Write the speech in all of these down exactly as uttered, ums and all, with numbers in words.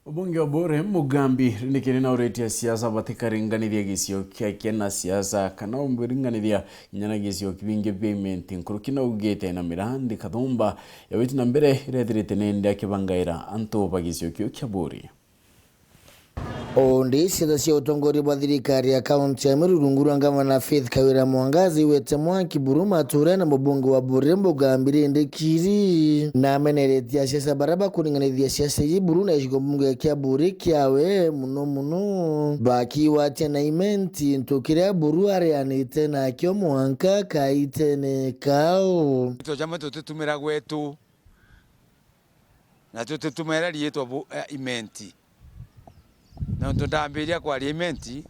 Mubunge wa Buuri Mugambi rindikiri na uritie siasa batikaringanithia gicio kiake na siasa kana umbiringanithia kinya na gicio bingi bia Imenti nkuruki na ugite na mirandi kathumba ya witi na mbere irethirite nindi akibangaira antu ba gicio kiu kia Buuri. Undi ciatha cia utongoria bwa thirikari ya kaunti ya Meru rungu rwa ngavana Faith Kawira Mwangaza iwete mwaki buru maturene, mubunge wa Buuri Mugambi rindikiri na ameneretie asiasa baria bakuringanithia siasa iji buru na gicigo mbunge kia Buuri kiawe, muno muno bakiwatia na Imenti, into kiria buru arianite nakio mwanka kaitene kau. Into jamwe tutitumira gwetu, na tutitumira riitwa bu-, eh, Imenti. Nontu ndambiria kwaria Imenti,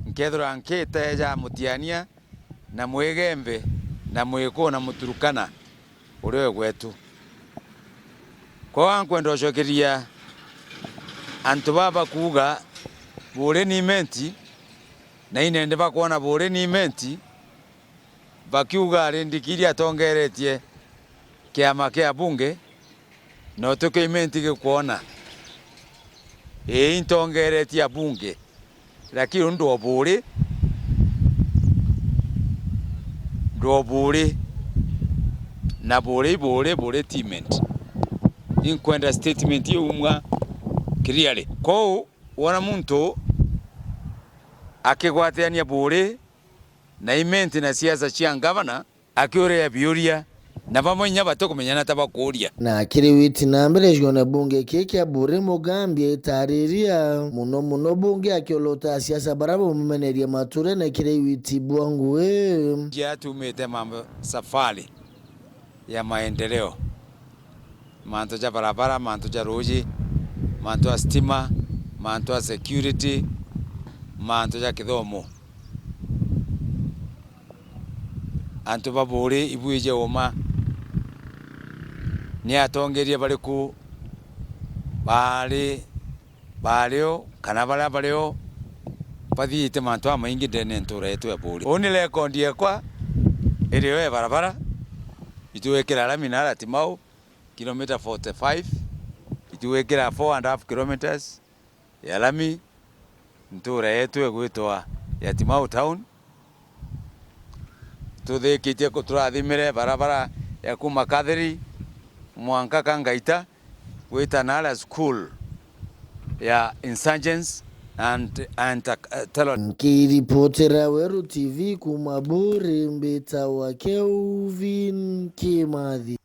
nkethirwa nkite ja Mutiania na Mwigembe na Mwiku na Muturukana uria wi gwetu. Kwou nkwenda ucokeria antu baba bakuuga Buuri ni Imenti, na inende bakwona Buuri ni Imenti, bakiuga rindikiri atongeretie kiama kia bunge, no tukio Imenti gikwona. Ii, intongeretie abunge, lakini undu o Buuri, ndwo Buuri, na Buuri i Buuri, Buuri ti Imenti. Inkwenda statement iu umwa clearly. Kwou wona muntu akigwatania Buuri na Imenti na siasa cia ngavana, akiuria biuria, na bamwe inya batikumenya na tabakuuria. Na akiri witi na mbere gicione bunge kii kia Buuri Mugambi aitariria muno muno bunge akiolota asiasa baria bamumeneria maturene kiri witi bwa ngui. Kia tumite mambo safari ya maendeleo, mantu ja barabara, mantu ja ruuji, mantu ja stima, mantu ja security, mantu ja kithomo. Antu ba Buuri ibwije uma, ni atongeria bariku baari, baari o kana baria bari o bathiite mantu jamaingi ndene ya ntuura yetu ya Buuri. Uu ni rekondi yekwa iri yo ya barabara, itwikira rami na ara Timau, kilometre forty five, itwikira four and half kilometres ya rami, ntuura yetu igwitwa ya Timau Town. Tuthikitie ku-, turathimire barabara ya kuma Kathiri mwanka Kangaita gwita naria school ya Insurgents and, and, uh, Telon. Nkiripotera Weru T V kuma Buuri, mbitawa Kelvin Kimathi.